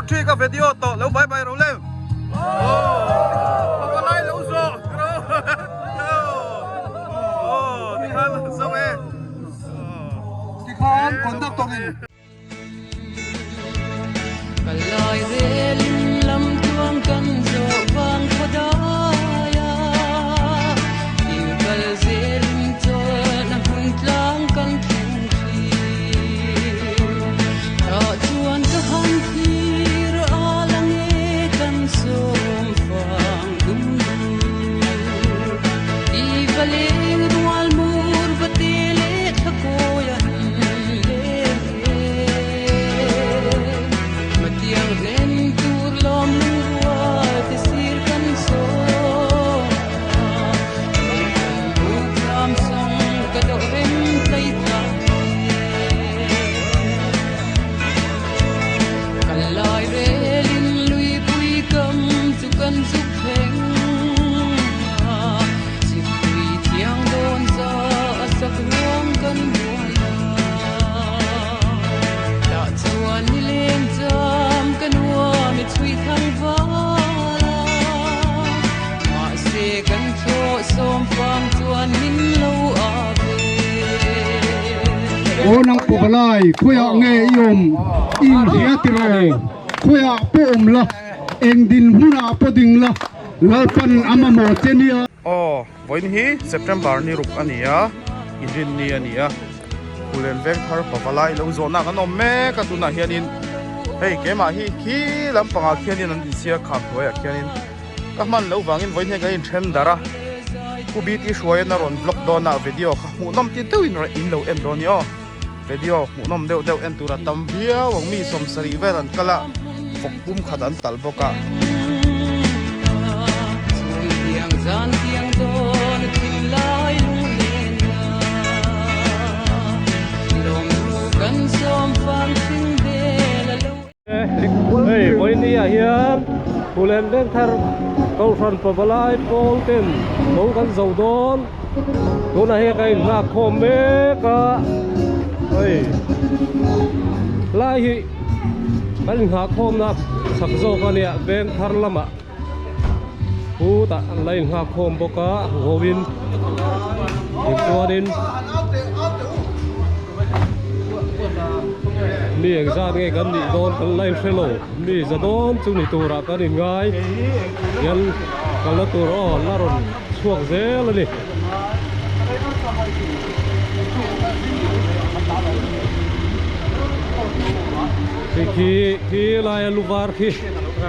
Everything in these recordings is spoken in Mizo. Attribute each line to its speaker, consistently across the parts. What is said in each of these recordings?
Speaker 1: 3 ka video tawh lo bye bye ro le. Aw palai lo zawh ro. Aw tikhan zo e.
Speaker 2: Tikhan conductor in.
Speaker 3: Kalai relin lam tluang kan zawh vang khaw dai a, thil kal zelin chawlhna hmun tlang kan thleng thin. Tah chuan ka han thlir a la nge kan sawm fang dum dur. Ti va leng rual mur va te leh thla kawi an leng e. Matiang hlen tur lawm lungrual te sir kan sawn a, Mangkan buk lam sawng ka dawh rem tlai tlak e. Kal lai relin luipui kam chu kan zuk thleng a, Chipui thiang dawn za a sak ruang kan buai a. Tah chuan ni leng cham ka nuam i chhui thang val a, mahse kan thlawh sawm fang chuan min lo a ve.
Speaker 2: Aw nang pu palai khawiah nge i awm i inhria tiraw khawiah pawh awm la eng dinhmunah pawh ding la Lalpan a mamawh che nia.
Speaker 1: Aw vawiin hi September ni ruk a ni a, inrinni a ni a, Hulen veng thar pavalai lo zawhna kan awm mek a tunah hianin hei keimah hi khi lampangah khianin an insiar kham hnuaiah khianin ka hman loh vangin vawiin hian kan inthen darh a, Pu BT Hruaiin a rawn vlog dawn a video kha hmuhnawm ti deuhin in lo en dawn a ni aw, video hmuhnawm deuh deuh en tur a tam viau ang mi sawmsarih vel an kal a, vawk pum khat an talh bawk a.
Speaker 4: Hei vawinia hian Hulen veng thar Kohhran Pavalai pawl ten lo kan zo dawn tunah hian ka inhlak khawm mek a hei lai hi kan inghah khawmna chak zawk a nia veng thar lamah khutah an la inghak khawm bawk a huhoin tichuanin Mi engzat nge kan nih dawn kan la inhre lo, mi za dawn chu ni turah kan inngai hian kalna tur aw la rawn chhuak zel a ni. Khi khi khi laia lu var khi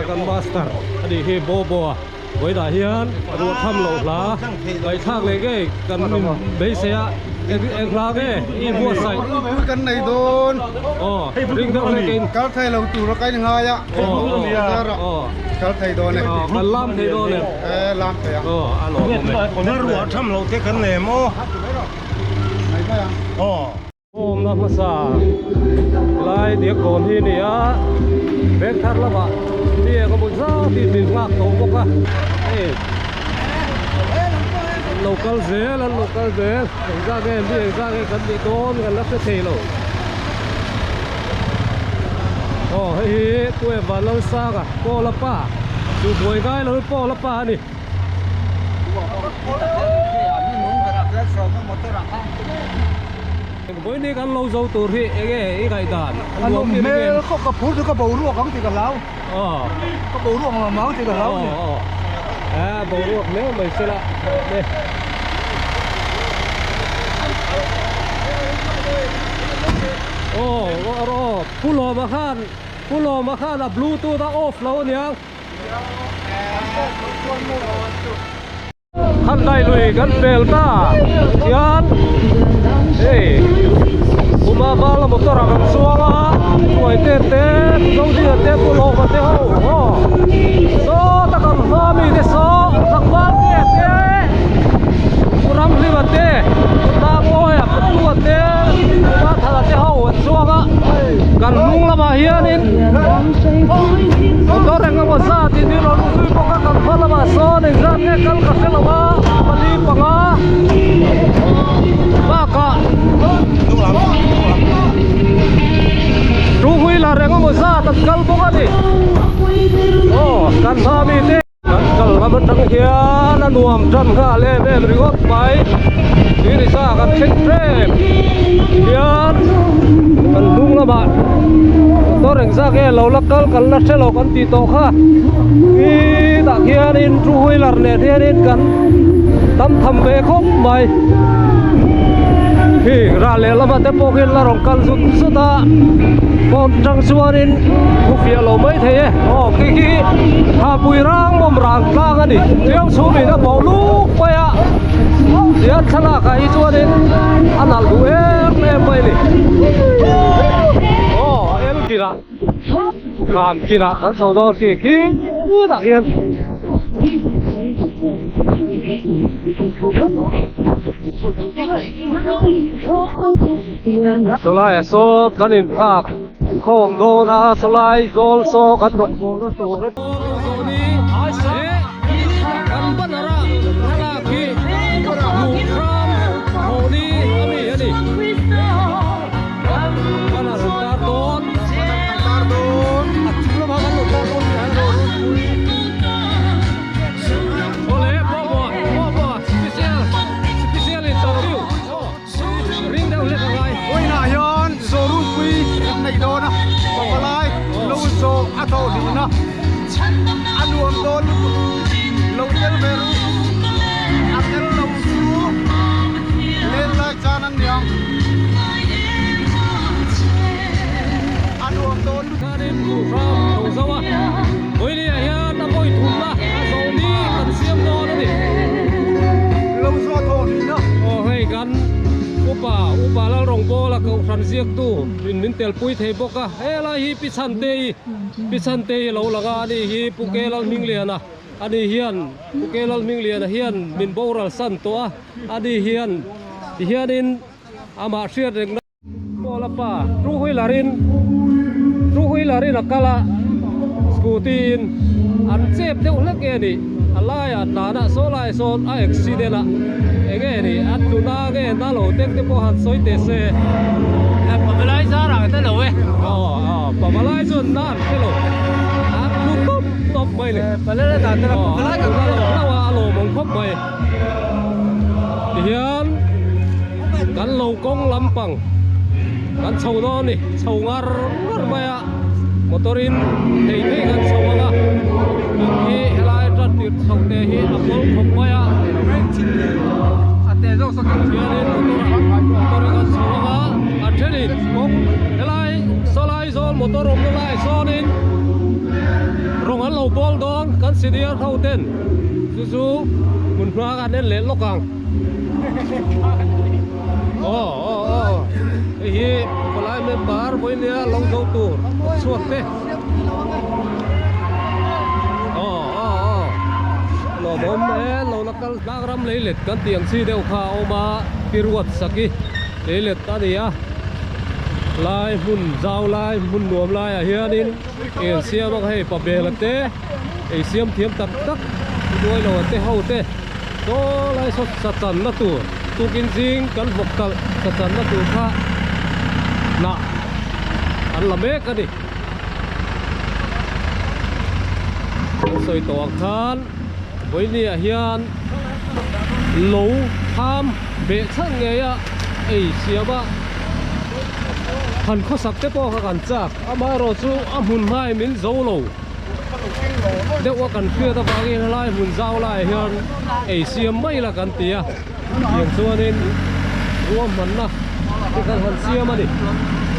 Speaker 4: kan master a nih hi Bobo a vawiinah hian ruah tham loh hla ngaihthlak leh ngei kan inbeisei a eng hla nge i buatsaih
Speaker 2: kan nei dawn
Speaker 4: aw ring deuh hlek in
Speaker 2: kal thei lo tur a kain ngai a
Speaker 4: aw
Speaker 2: kal thei dawn e
Speaker 4: kan lam thei dawn em
Speaker 2: e lam thei a
Speaker 4: aw a lawm awm e
Speaker 5: ruah tham lo te kan nei maw aw
Speaker 4: Awmna hmasa lai diak dawn hi a ni a, veng thar lamah mi eng emaw zat in min nghak tawh bawk a, hei an lo kal zel an lo kal zel engzat nge mi engzat nge kan nih dawn kan la hre thei lo aw hei hi Tueva Lalsanga Paula pa chu buai ngai lo hi Paula pa a ni. Vawiin kan lo zo tur hi enge i ngaihdan
Speaker 2: a nuam hmel khawp ka phur chu ka boruak ang tih ka hlau ka boruak ang ang tih ka hlau a ni
Speaker 4: a boruak hle mai sela ne aw aw pu lawma khan pu lawma khan a bluetooth a off lo aniang. Khandai lui kan pel ta hian hei kuma vala motor ah kan chuang a hruai te te Zodina te Pu Lawma te ho aw saw tak ang hma mi te saw tlangval te te Pu Ramhlima te Pu Tlangawia Pu Tua te Kuma Thana te ho an chuang a kan hnung lamah hianin Motor eng emaw zat in rawn zui bawk a kan hma lamah sawn engzat nge kal ka hre lo a pali panga bakah two wheeler eng emaw zat. kan kal bawk a ni aw kan hma mi te kan kal lam atang hian a nuam tan nghal em em ringawt mai thirisa kan thleng hrem hian kan hnung lamah motor engzah nge lo la kal kan la hre lo kan tih tawh kha khitah khianin two wheeler nen hianin kan tam tham ve khawp mai khi ral leh lamah te pawh khian la rawn kal zut zut a pawn tang chuanin thu fiah lo mai thei e aw khi khi thapui rang mawm rang tlang a ni tiang chhum in a bawh luk mai a tiang thlalak ah hi chuanin a nalh duh em em mai a ni aw el kinah Kham kinah kan chho dawn khi khitah hian Chulaiah sawn kan inphak khawm dawn a chulai zawl saw kan rawn bawlna tur kan banner a thlalak hi Luhram Thawhni a mi a ni.
Speaker 2: Vawiinah hian Zawrunpui kan nei dawn a, pavalai lo zawh a thawh hlihna a nuam dawn lutuk lo tel ve ru a tel lo chu len lai chan an niang a nuam dawn lutuk.
Speaker 4: Khanin duhram tho zo a, Vawinia hian a vawi thumna a zawh ni kan siam dawn a ni.
Speaker 2: Lo zawh thaw hlihna.
Speaker 4: Aw hei kan upa upa Lalrawngbawla kohhran ziaktu in min telpui thei bawk a, helai hi Pi Chhantei Pi Chhantei lo lang a, ani hi Pu Ke Lalhmingliana ani hian Pu Ke Lalhmingliana hian min boral san tawh a, ani hian tihianin amah hriat rengna Paula pa two wheeler in two wheeler in a kal a scooty in an chep deuh hlek nge ni a laiah tlan a saw lai sawn a accident a enge ni a tlu na nge na lo tek te pawh han sawi teh se
Speaker 5: Pavalai zarah ka lo e
Speaker 4: aw aw pavalai chuan na an hre lo a tlu tawp tawp mai ni
Speaker 5: Pavalai dan te
Speaker 4: pavalai kan hre lo hlauh a a lawmawm khawp mai tihian kan lo kawng lampang kan chho dawn a ni chho ngar ngar mai a motor in thei thei kan chho ang a kawng hi helai tan tir chho te hi a pawl khawp mai a hianin motor ah motor in kan chho ang a a thenin kawng helai sawlai zawl motor awmna lai sawnin rawng an lo bawl dawn kan senior ho ten chu chu hmun hma khan en leh lawk ang. Aw aw aw hei hi palai member vawinia lo zo tur chhuak te aw aw aw lawmawm e lo la kal tlang ram lei let kan tih ang chi deuh kha a awm a piruat saki lei let a ni a lai hmun zau lai hmun nuam laiah hianin en siam ang hei pa bela te ei siam thiam tak tak duai lo te ho te. Saw lai saw sachanna tur tukin zing kan vawk talh sachanna tur kha hnah an la mek a ni. Kan sawi tawh ang khan vawinia hian lo tham beh chhan ngei a ei siam a han khawsak te pawh kha kan chak amaherawh chu a hmun hmai min zo lo. Deuh a kan hriat avangin helai hmun zau laiah hian ei siam mai la kan ti a tiang chuanin ruahmanna te kan han siam a ni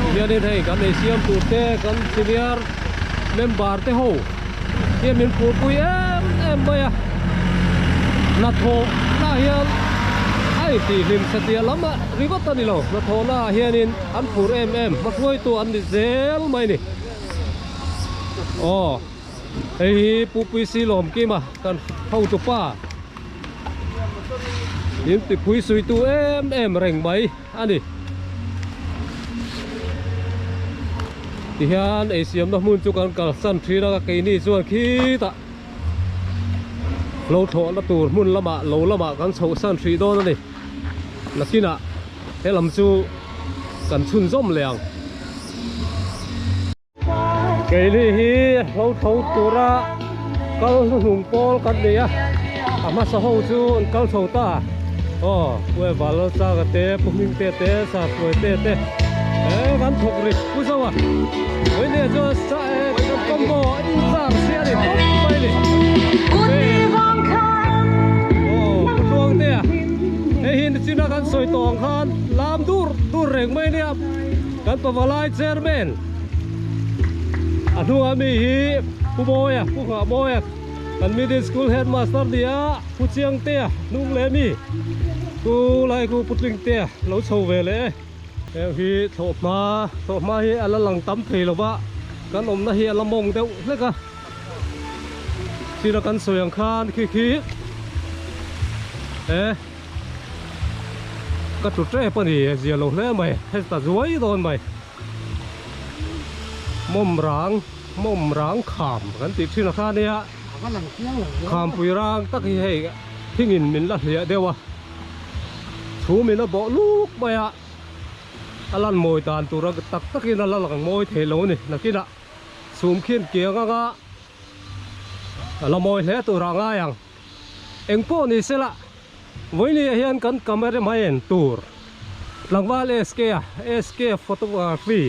Speaker 4: tihianin hei kan ei siam tur te kan senior member te ho hian min phurpui em em mai a hnathawh na hian a intihhlim satliah lam a ringawt a ni lo hnathawh naah hianin an phur em em hmahruaitu an ni zel mai a ni. Aw hei hi Pu Puisi Lawmkima kan hotu pa in ti phui sui tu em em reng mai a ni tihian ei siamna hmun chu kan kalsan thin a keini chuan khitah lo thlawhna tur hmun lamah lo lamah kan chhoh san hrih dawn a ni nakinah helam chu kan chhunzawm leh ang. Keini hi hlo tho tura kal hnuhnung pawl kan ni a, a hmasa ho chu an kal chho ta. Aw, Pu Eval Lalchanga te, Pu Hmingte te, Sahruai te te eh kan thawk ri Pu Zoa. Vawinia chuan sa eh kan combo in char si a ni tawp mai ni. Aw, Pu Tluangtea hei hi nichina kan sawi tawh ang khan lam dur dur reng mai nia kan pavalai chairman a hnungah mi hi Pu Mawia, Pu Nghah Mawia kan middle school headmaster nia Pu Chiangtea hnung leh mi Pu lai khu Pu Tlingtea lo chho ve leh e. Heng hi thlawhhma thlawhhma hi a la lang tam thei lo va kan awmna hi a la mawng deuh hlek a china kan sawi ang khan khi khi e ka tlu tep a ni zia lo hle mai heta zuai dawn mai mawm rang mawm rang kham kan tih thin a kha nia khampui rang tak hi hei thingin min la hliah deuh a. Chhum in a bawh luk mai a, a lan mawi dan tur a tak takin a la lang mawi thei lo a ni. Nakinah chhum khian kiang anga a la mawi hle tur ah ngai ang. Eng pawh ni sela vawinia hian kan camera hmai en tur tlangval SK a SK photography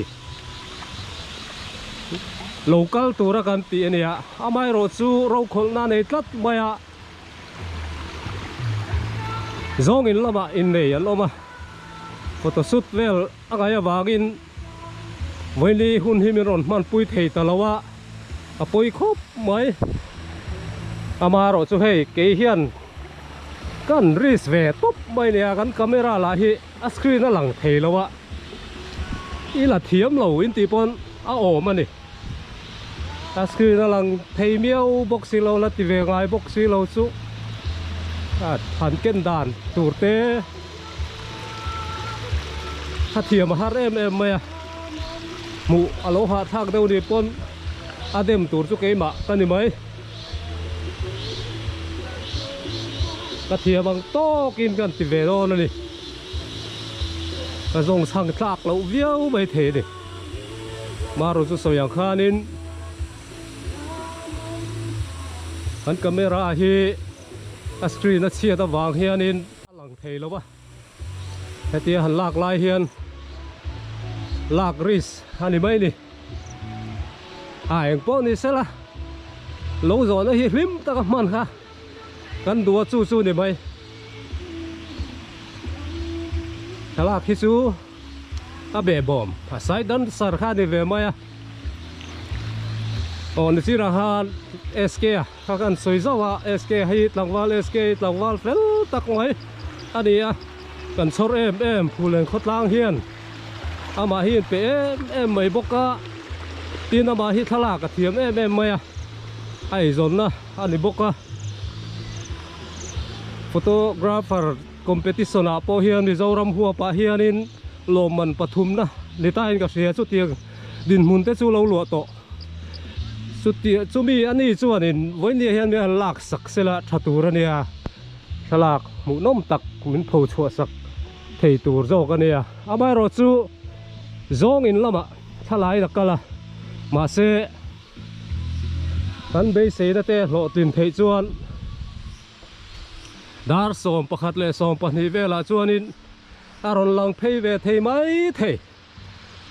Speaker 4: lo kal tura kan tih a nia. Amaherawh chu rokhawlhna nei tlat mai a. Zawng in lamah innei an awm a, photo shoot vel a ngaih avangin vawiini hun hi min rawn hmanpui thei ta lo a, a pawi khawp mai. Amaherawh chu hei kei hian kan risk ve tawp mai nia, kan camera lah hi a screen a lang thei lo a, i la thiam lo in tih pawn a awm a ni. A screen a lang thei miau bawk si lo la ti ve ngai bawk si lo chu a han ken dan tur te a thiam a har em em mai a hmuh a lo hahthlak deuh ni pawn a dem tur chu keimah ka ni mai ka thiam ang tawkin kan ti ve dawn a ni ka zawng chhang tlak loh viau mai thei a ni. Maru chu sawi ang khanin kan camera hi a screen a chhiat avang hianin a lang thei lo a hetia han lak lai hian lak risk a ni mai ni a eng pawh ni sela lo zawhna hi hlim taka hman kha kan duh a chu chu ni mai thlalak hi chu. A behbawm a side dancer kha a ni ve mai a aw ni chirah khan SK a kha kan sawi zauh a SK hi tlangval SK hi tlangval fel tak mai a ni a kan chhawr em em Phullen khawtlang hian amah hi in pe em em mai bawk a tin amah hi thlalak a thiam em em mai a a eizawnna a ni bawk a photographer. Competition ah pawh hian Mizoram huap ah hianin lawmman pathumna ni tain ka hria chutiang dinhmun te chu lo luah tawh chuti chumi ani chuanin vawinia hian min han lak sak sela tha tur ania thlalak hmuhnawm tak min pho chhuah sak thei tur zawk ania amaherawh chu zawng in lamah thlalai la kal a mahse kan beiseina te hlawhtlin theih chuan. Dar 11 leh 12 velah chuanin a rawn lang phei ve thei mai thei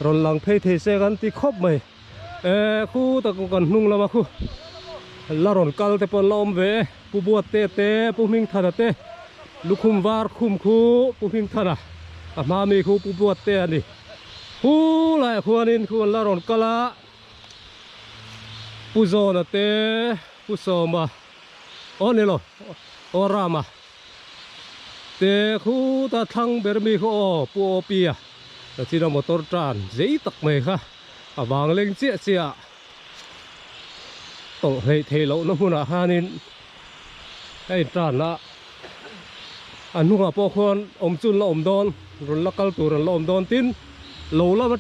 Speaker 4: rawn lang phei thei se kan ti khawp mai e khu tak kan hnung lama khu la rawn kal te pawh an la awm ve e pu buat te te pu hming thana te lukhum var khum khu pu hming thana a hma mi khu pu buat te a ni khu laiah khuanin khu an la rawn kal a pu zawna te pu sawma. Aw ni lo aw Rama te khuta thlang ber mi kha aw Pu Awpia ta china motor tan zei tak mai kha a vang leng chiah chiah a tawlh hleih theih lohna hmunah khanin a in tan a a hnungah pawh khuan awm chu an la awm dawn rawn la kal tur an la awm dawn tin lo lama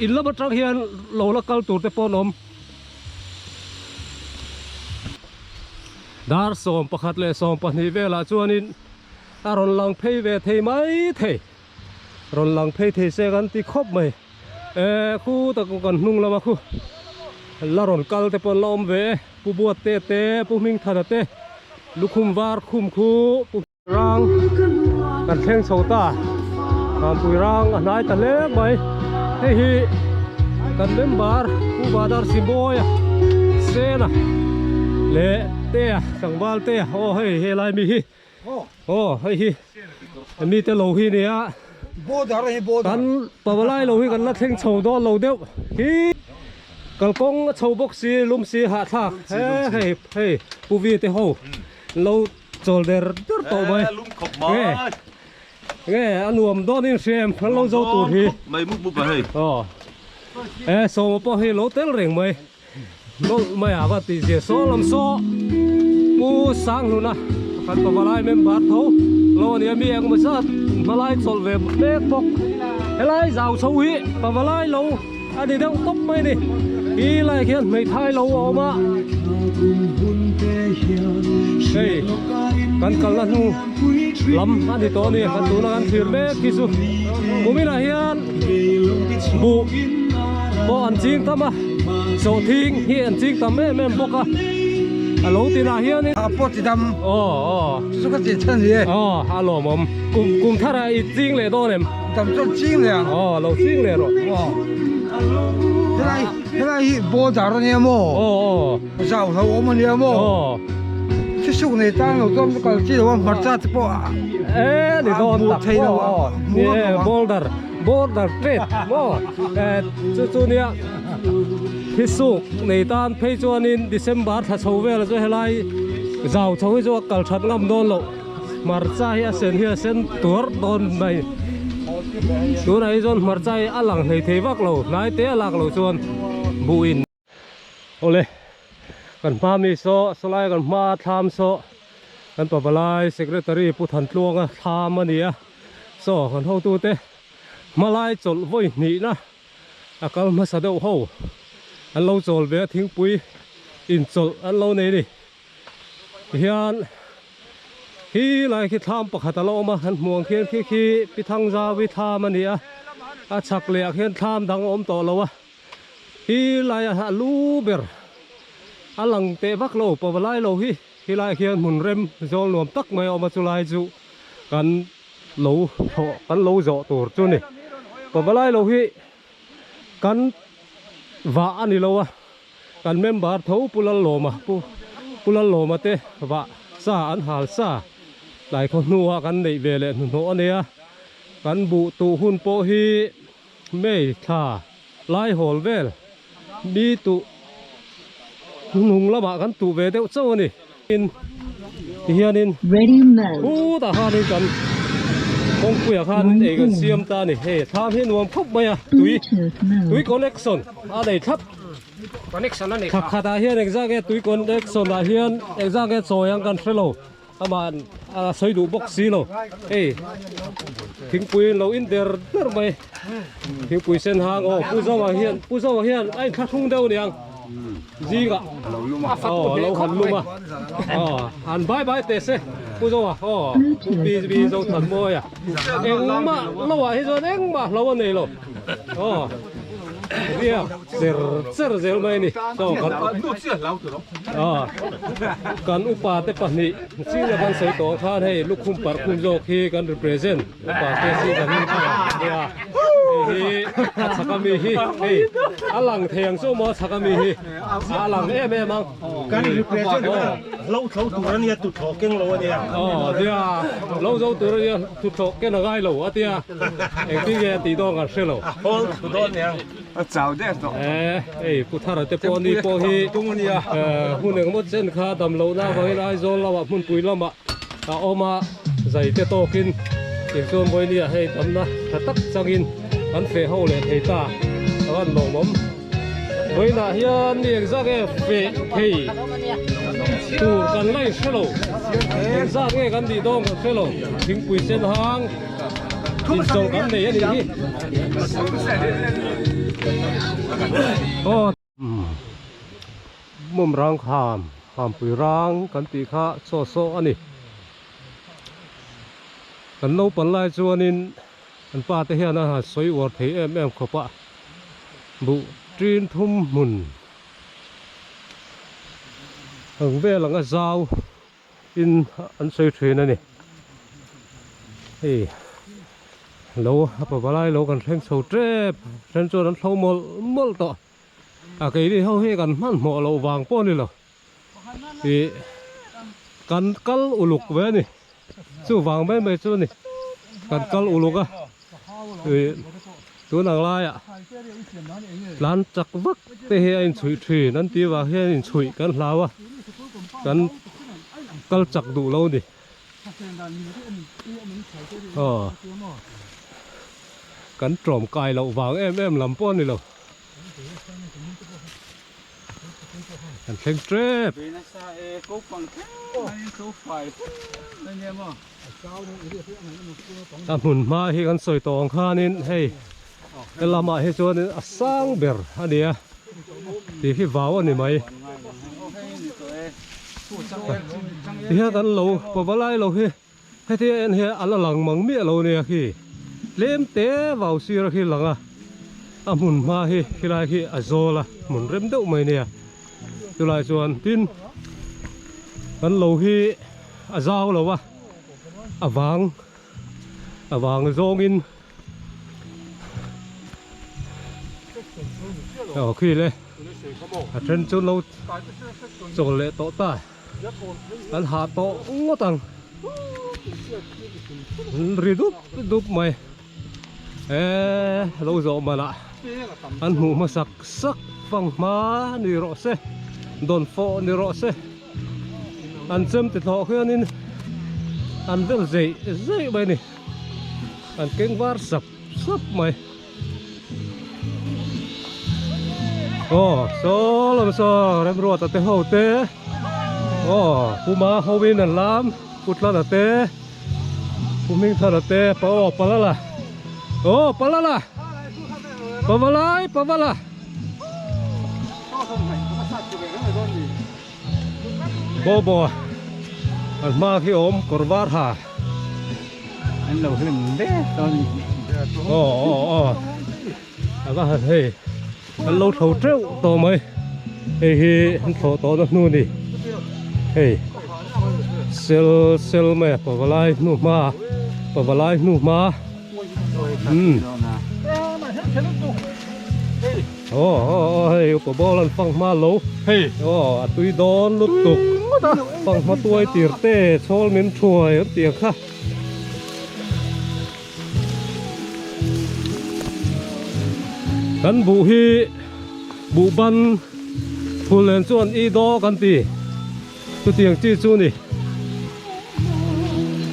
Speaker 4: in lam atang hian lo la kal tur te pawh an awm. Dar 11 leh 12 velah chuanin a rawn lang phei ve thei mai thei rawn lang phei thei se kan ti khawp mai e khu tak kan hnung lama khu La rawn kal te pawh an la awm ve e Pu Buatte te Pu Hmingthana te lukhum var khum khu Pu Rang kan thleng chho ta Kampui rang a hnai ta hle mai hei hi kan member Pu Badar Simawia Sena leh Tea tlangval Tea aw hei helai mi hi aw hei hi mite lo hi nia kan pavalai lo hi kan la thleng chho dawn lo deuh hi kalkawng a chho bawk si lum si hahthlak he hei hei Pu Vi te ho lo Chawl der der tawh mai.
Speaker 6: Lum khawp mai.
Speaker 4: Nge a nuam dawn in hria em kan lo zo tur hi.
Speaker 6: Mai mup mup a hei.
Speaker 4: Aw. E sawma pawh hi lo tel reng mai. Nawlh mai a va tih zia saw lam saw Pu Sanghluna kan pavalai member tho lo a nia mi engemaw zat hmalai chawlh ve mek bawk. Helai zau chho hi pavalai lo a ni deuh tawp mai a ni. Hi lai khian hmeithai lo a awm a. Hei kan kalna hnu lam a ni tawh a ni kan tuna kan thlir mek hi chu kuminah hian buh pawh an ching tam a sawhthing hi an ching tam em em bawk a a lo tinah hianin
Speaker 2: A pawh ti dam
Speaker 4: aw aw
Speaker 2: chu chu ka tih chhan ni e
Speaker 4: aw a lawmawm kum kum tharah i ching leh dawn em
Speaker 2: Tam chuan ching leh ang.
Speaker 4: Aw lo ching leh rawh.
Speaker 2: Aw. Helai helai hi border a nia maw?
Speaker 4: Aw aw.
Speaker 2: Zau hlo awm a nia maw?
Speaker 4: Aw.
Speaker 2: Thisuk nei tan lo chuan kal chi lo a hmarcha te pawh a
Speaker 4: E ni dawn tak
Speaker 2: thei lo
Speaker 4: aw. Ni e border border trade maw? E chu chu nia thisuk nei tan phei chuanin December thla chho vel chu helai zau chho hi chu a kal that ngam dawn loh. Hmarcha hi a sen hi a sen tuar dawn mai tunah hi chuan hmarcha hi a lang hlei thei vak lo hnai te a lak loh chuan buh in awle kan hma mi saw sawlai kan hma thlam saw kan pavalai secretary pu Thantluanga thlam a ni a saw kan hotu te hmalai chawlh vawi hnih na a kal hmasa deuh ho an lo chawl ve a thingpui inchawlh an lo nei a ni. Tihian khi lai khi thlam pakhat a la awm a an hmuh ang khian khi khi pi Thangzaui thlam a ni a a chhak leh ah khian thlam dang a awm tawh lo a khi lai ah a lu ber a lang teh vak lo pavalai lo hi khi lai ah khian hmun rem zawl nuam tak mai a awm a chulai chu kan lo thawh kan lo zawh tur chu ni pavalai lo hi kan vah a ni lo a. Kan member tho Pu Lallawma Pu Pu Lallawma te vah sa an hal sa tlai khaw hnua kan neih ve leh hnuhnawh a nia. Kan buh tuh hun pawh hi May thla lai hawl vel mi tuh hnung lamah kan tuh ve deuh chauh a ni. Tin tihianin khutah khanin kan kawngpuiah khanin ei kan siam ta a ni. Hei thlam hi nuam khawp mai a tui tui connection a nei thlap. Thla khatah hian engzah nge tui connection ah hian engzah nge chawi ang kan hre lo amah a sawi duh bawk si lo. Hei thingpui in lo in der der mai thingpui sen hang aw Pu Zoa hian Pu Zoa hian a inthlahrung deuh aniang. Zingah aw lo han lum a aw han bai bai teh se Pu Zoa aw Pu PB Zothanmawia engmah lo ah hi chuan engmah hlo a nei lo aw riak cher cher zel mai a ni chaw kan aw kan upa te pahnih china kan sawi tawh ang khan hei lukhum parh khum zawk hi kan represent upa te si kan nia hei hi a chhak ami hi hei a lang thei ang chu maw a chhak ami hi a lang em em ang
Speaker 7: kan represent lo thlo tur ania tu thlawh keng lo ania
Speaker 4: aw nia lo zo tur ania tu thlawh ken a ngai lo a tia engtin nge a tih dawn kan hre lo
Speaker 7: a hawl thu dawn nia
Speaker 2: a chau der tawh
Speaker 4: e hei pu thara te pawh ni pawh hi hun engemaw chen kha dam lohna avangin Aizawl lamah hmunpui lamah a awm a zai te tawkin tichuan vawinia hei damna tha tak changin kan feh ho leh thei ta a van lawmawm vawiinah hian mi engzah nge feh thei tur kan la inhre lo engzah nge kan nih dawn kan hre lo thingpui sen hang inchawlh kan nei a nih hi aw. Mawm rang kham khampui rang kan tih kha chaw saw a ni. Kan naupang lai chuanin an pa te hian a han sawi uar thei em em khawp a, buh ṭin thum hmun. Ang vel anga zau in an sawi thin a ni. Hei lo a pavalai lo kan thleng chho tep then chuan an thlo mawlh mawlh tawh a keini ho hi kan hmanhmawh loh vang pawh a ni lo ih kan kal uluk ve a ni chuvang mai mai chu a ni kan kal uluk a. Ih tun ang laiah tlan chak vak te hi a inchhuih thin an tih vang hian inchhuih kan hlau a kan kal chak duh lo a ni aw kan tawm kai loh vang em em lam pawh a ni lo kan thleng tep. A hmun hma hi kan sawi tawh ang khanin hei he lamah hi chuanin a sang ber a ni a tih hi vau a ni mai tihian kan lo pavalai lo hi hetia en hian a la lang mang miah lo nia khi tlem te vau sir a khi lang a a hmun hma hi khilai khi a zawl a hmun rem deuh mai nia chulai chuan tin kan lo hi. A zau lo a, a vang a vang zawngin aw khi le a then chu lo chawl leh tawh ta an hah tawh ngawt ang ri dup dup mai eee lo zawh manah an hmuh hmasak sak fang hma ni rawh se dawnfawh ni rawh se. An chem ti thlawh khianin an vel zeih zeih mai a ni an keng var sap sap mai aw saw lam saw remruata te ho te aw puma hoin an lam putlana te pu hmingthana te pa aw palala aw palala pavalai pavala. Bobo an hma khi awm kawr var ha
Speaker 2: an lo hlim hle dawn ni
Speaker 4: aw aw aw a va han hei an lo tho teuh tawh mai hei hi an thlawh tawh na hnu ni hei sel sel mai a pavalai hnu hma pavalai hnu hma umm Aw aw aw hei upa ball an fang hma lo
Speaker 1: hei
Speaker 4: aw a tui dawn lutuk fang hma tuai tir te chhawl min thuai an tih ang kha kan buh hi buh ban phul nen chuan i daw kan ti chutiang chi chu ni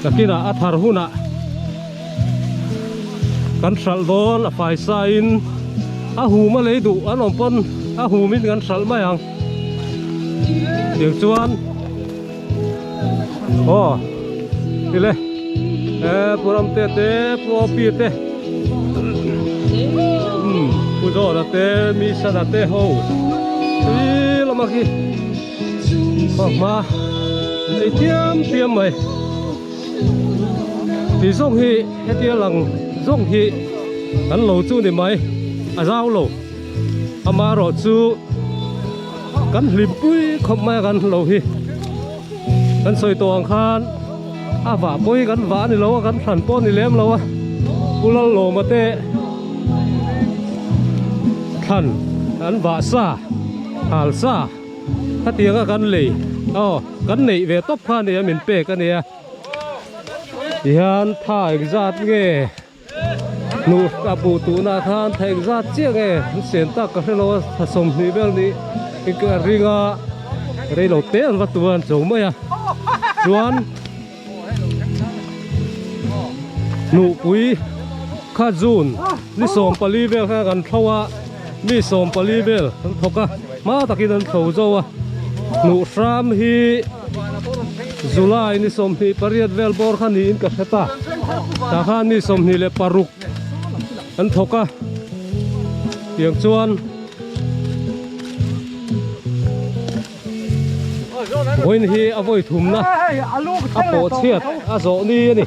Speaker 4: nakinah a thar hunah kan hralh dawn a faisa in a hum a lei duh an awm pawn a hum in kan hralh mai ang tiang chuan aw tile e pu Ramte te pu Opi te umm pu Zawna te mi Sana te ho tui lama khi. Khaw hma ei tiam tiam mai tih zawng hi hetia lang zawng hi kan lo chu ni mai a zau lo amaherawh chu kan hlim pui khawp mai a kan lo hi kan sawi tawh ang khan a vah pawh hi kan vah a ni lo a kan thlan pawh a ni lem lo a Pu Lalawma te thlan an vah sa. Hal sa khatiang a kan lei aw kan neih ve tawp kha ania min pek ania tihian tha engzat nge hnuh a buh tuhna khan tha engzat chiah nge an sen tak ka hrelo a thla 20 vel nih ka ring a reilo te an va tu a an cho mai a chuan Hnuhpui kha June ni 14 vel kha kan thlo a mi 14 vel an thawk a hma takin an thlo zo a hnuh hram hi July ni 28 vel bawr kha niin ka hre ta tah khan mi 26 an thawk a tiang chuan. Vawiin hi a vawi thumna a pawh chhiat a zawh ni a ni.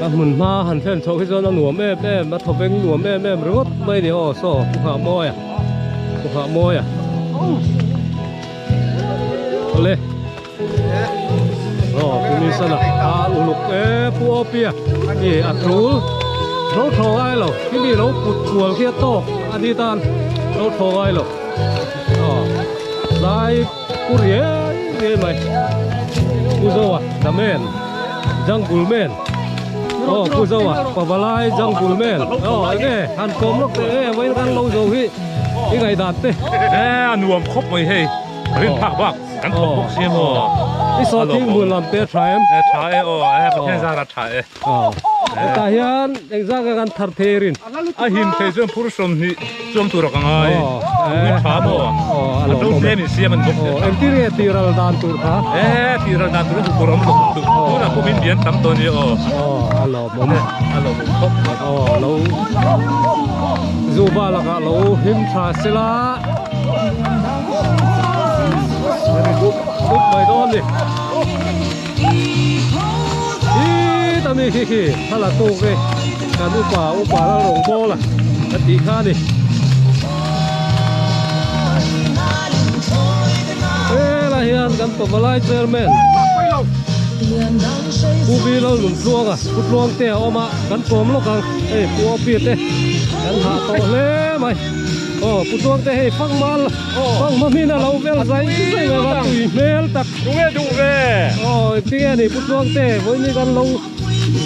Speaker 4: Ka hmun hma han thlen chhoh hi chuan a nuam em em a thawveng nuam em em ringawt mai a ni aw saw pu nghah mawi a pu nghah mawi a awle aw pu nisana a uluk e pu awpia i a tul lo thaw ngai lo khi mi lo put kual khi a tawk a ni tan lo thaw ngai lo aw lai Pu riai riai mai Pu Zoa the man jungle man aw Pu Zoa pavalai jungle man aw enge han kawm lawk teh e vawiin kan lo zo hi i ngaihdan te
Speaker 6: e a nuam khawp mai hei rin phak bak kan thawk bawk sia maw
Speaker 4: i saw thing hmun lam te a tha em
Speaker 6: e tha e aw e Pathian zar a tha e
Speaker 4: aw hetah hian engzah nge kan thar thei rin
Speaker 6: A him thei chuan phur sawmhnih chuang tur a ka ngai. Ui tha maw? A to tlem in siam an bawk sia.
Speaker 4: Engtin nge tih ral dan tur kha?
Speaker 6: E tih ral dan tur a duh tur a awm lo duh. Tunah pawh min bian tam tawh a nia aw.
Speaker 4: Aw a lawmawm.
Speaker 6: A lawmawm khawp.
Speaker 4: Aw lo zu ba lakah lo him tha sela. Ri dup dup mai dawn a ni. Hii ta mi khi khi thla la tuk e kan upa upa lal rawng bawl a ka tih kha a ni helai hian kan pavalai chairman Pu Vi Lal Nun Tluanga Pu Tluangte a awm a kan kawm lawk ang hei Pu Opi te kan hah tawh hle mai aw Pu Tluangte hei fangmal fanghma hmin a lo vel zai zai mai a tui hmel tak.
Speaker 7: Tunge duh ve?
Speaker 4: Aw tinge ni Pu Tluangte vawiin kan lo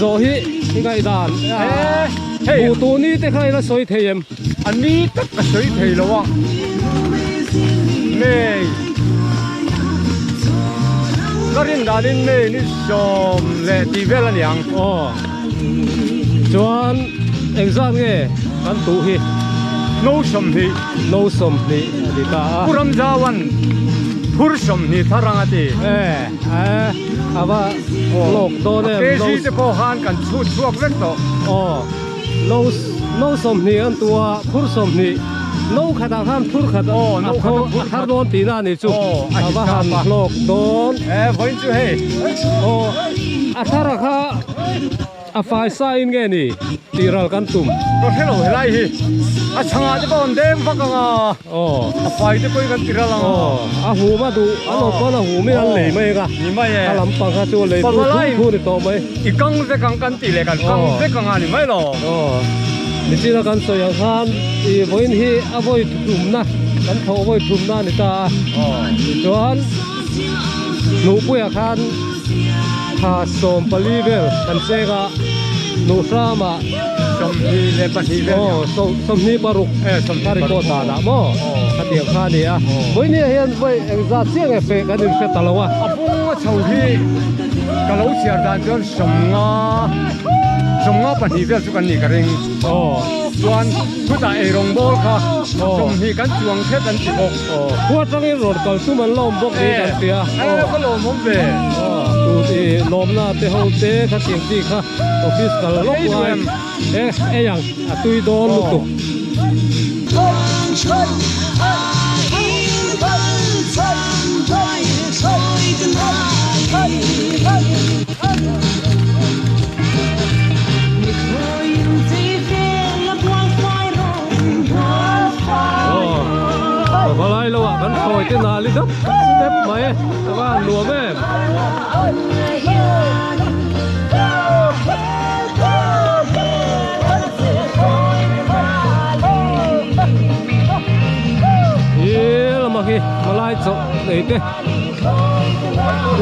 Speaker 4: zawh hi i ngaihdan
Speaker 7: Hei
Speaker 4: hmuh tur ni te kha ila sawi thei em?
Speaker 7: A ni tak ka sawi thei lo a May ka rin danin May ni sawm leh tih vel a niang.
Speaker 4: Aw chuan engzat nge kan tuh hi?
Speaker 7: No 20.
Speaker 4: No 20 a ni ta a.
Speaker 7: Pu Ramzauan Phur 20 thar ang a ti.
Speaker 4: E e a va lawk dawn em.
Speaker 7: KG te pawh khan kan chhut chhuak vek tawh.
Speaker 4: Aw no no 20 an tu a phur 20 no khatah khan phur khat a thar dawn tihna a nih chu a va han hlawk dawn.
Speaker 7: E vawiin chu hei.
Speaker 4: Aw a thar a kha. A fai sa in nge ni tih ral kan tum.
Speaker 7: Ka hre lo helai hi a chhangah te pawh an deng vak ang a.
Speaker 4: Aw.
Speaker 7: A fai te pawhin kan ti ral ang a.
Speaker 4: Aw a hum a duh a lo pawn a hum in an lei mai ang a.
Speaker 7: Ni mai e.
Speaker 4: A lampang kha chu lei tu thu thu ni tawh mai.
Speaker 7: I kang vek ang kan tih leh kan kang vek ang a ni mai lo.
Speaker 4: Aw. Nichina kan sawi ang khan i vawiin hi a vawi thumna kan thawh vawi thumna a ni ta a.
Speaker 7: Aw.
Speaker 4: Tichuan hnuhpuiah khan. Thla 14 vel kan cheng a, Nuhramah
Speaker 7: 22 vel
Speaker 4: aw 26 ka record danah maw khatiang kha a ni a, vawinia hian vawi engzat chiah nge feh kan inhre ta lo a.
Speaker 7: A pung a chho hi ka lo chhiar dan chuan 50 52 vel chu kan nih ka ring.
Speaker 4: Aw.
Speaker 7: Chuan chutah eirawng bawl kha 20 kan chuang thlet an ti bawk.
Speaker 4: Aw khua atangin rawn kal tum an lawm bawk niin kan hria.
Speaker 7: E ka lawmawm ve.
Speaker 4: Aw tut i lawmna te ho te kha tiang chi kha office kal lawk lai e ei ang a tui dawn lutuk. Aw palai lo ah kan thawi te nal i dap step mai a va han nuam em. He lamah hi malai chawlh nei te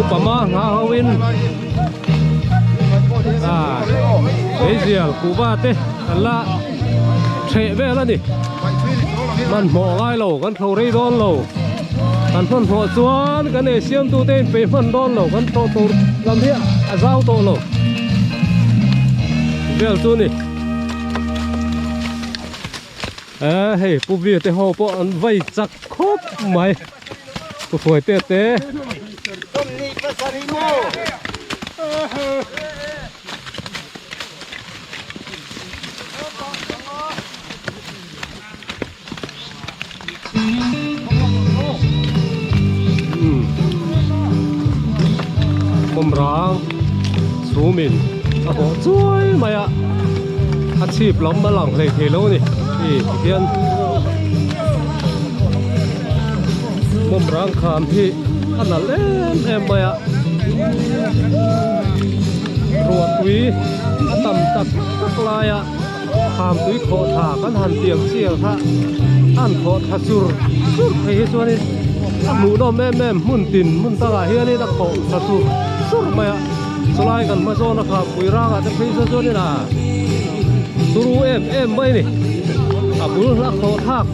Speaker 4: upa ma hna ho in ah meizial kuhva te an la Hreh vel a ni. Hmanhmawh ngai lo, kan thlo rei dawn lo. Kan hmanhmawh chuan kan ei siamtute in peih hman dawn lo, kan thlawh tur lam hi a zau tawh lo. Vel chu ni. E hei Pu Via te ho pawh an vai chak khawp mai. Pu Hruai te te. Bawmrang chhumin. a bawh chuai mai a a chhip lam a lang hlei thei lo a ni hei tihian mawmrang kham hi a nalh em em mai a ruah tui a tam tak tak lai a kham tui khawh tha kan han tiang chiang kha a han khawh tha chur chur phei hi chuanin a hmuhnawm em em hmun tin hmun dangah hianin a khawh tha chur chur mai a chulai kan hma zawna kham pui rangah te phei chuan chuanin a turu em em mai a ni a bul a khawh thlak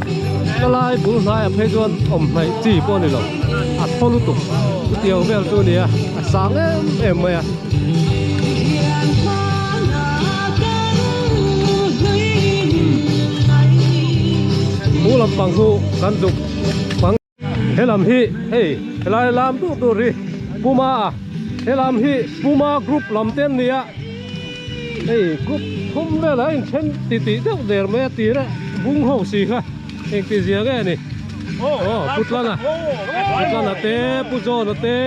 Speaker 4: ka lai bul hnaiah phei chuan awm hnaih chi pawh a ni lo a thaw lutuk chutiang vel chu a ni a a sang em em mai a. Pu lampang chu kan zuk pang helam hi hei helai lam duh tur hi Puma a helam hi Puma group lam te an ni a hei group thum velah a inthen titih deuh der mai a tir a bung ho si kha engti zia nge a ni aw Pu Tlana Pu Tlana te Pu John-a te.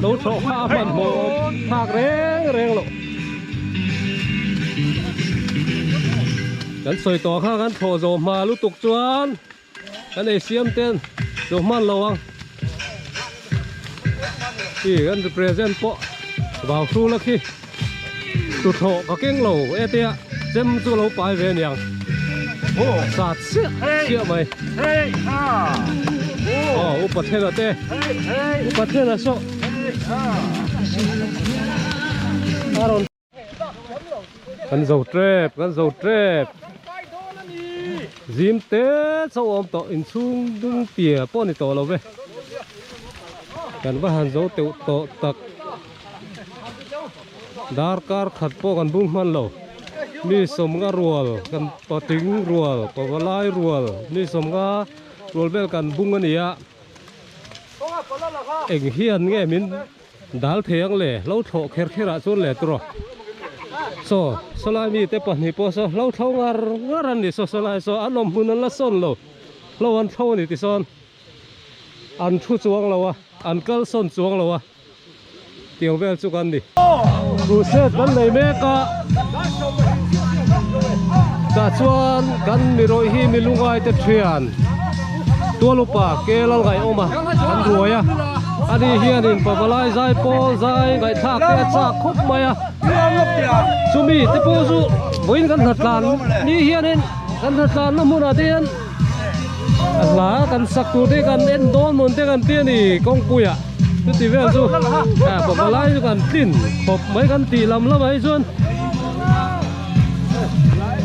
Speaker 4: Lo thlawh kha a hmanhmawh phak reng reng loh. Kan sawi tawh kha kan thlawh zawh hma lutuk chuan kan ei siam ten zawh hman lo ang. Khi kan represent pawh vau hrul a khi tuthlawh ka keng lo e tia chem chu lo pai ve aniang sat chiah chiah mai aw upa thena te upa thena saw a rawn kan zo tep kan zo tep zim te chauh a awm tawh inchhung dung tia pawh a ni tawh lo ve kan va han zo teuh tawh tak. Darkar khat pawh kan bung hman lo mi sawmnga rual kan patling rual pavalai rual mi sawmnga rual vel kan bung a ni a eng hian nge min dal thei ang le hlo thlawh kher kher ah chuan le tawh saw sawlai mite pahnih pawh saw hlo thlo ngar ngar an ni saw sawlai saw an awm hmun an la sawn lo hlo an thlo a ni tisawn an thu chuang lo a an kal sawn chuang lo a. Tiang vel chu kan ni. Crusade kan nei mek a. Tah chuan kan mi rawih hi mi lungai te thian Tualupa ke lal ngaih awm a an ruai a. Ani hianin pavalai zai pawl zai ngaihthlak te a chak khawp mai a. Chumi te pawh chu vawiin kan hnatlan ni hianin kan hnatlanna hmunah te hian a hla kan sak tur te kan en dawn mawn te kan ti a ni kawngpuiah. Chuti vel chu ah pavalai chu kan tlin khawp mai kan tih lam lamah hi chuan